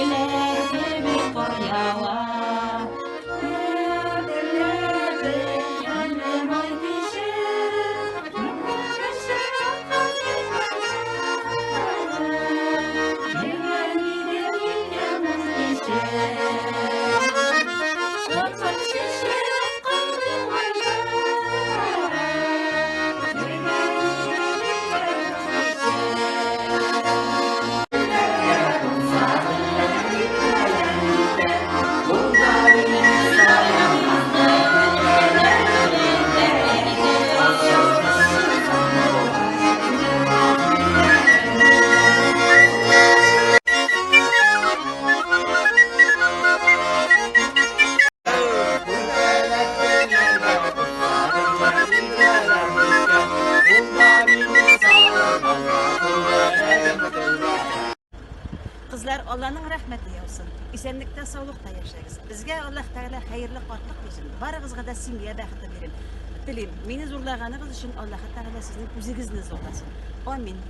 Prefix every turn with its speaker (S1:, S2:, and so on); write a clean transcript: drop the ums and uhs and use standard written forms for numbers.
S1: Чәчәкләр кебек кар ява.
S2: Кызлар, Алланың рәхмәте яусын. Исәнлектә, саулыкта яшәгез. Безгә Аллаһ Тәгалә хәерле картлык бирсен. Барыгызга да семья бәхете бирим. Телим. Мине зурлаганыгыз өчен Аллаһ Тәгалә сезнең үзегезне зурласын. Амин.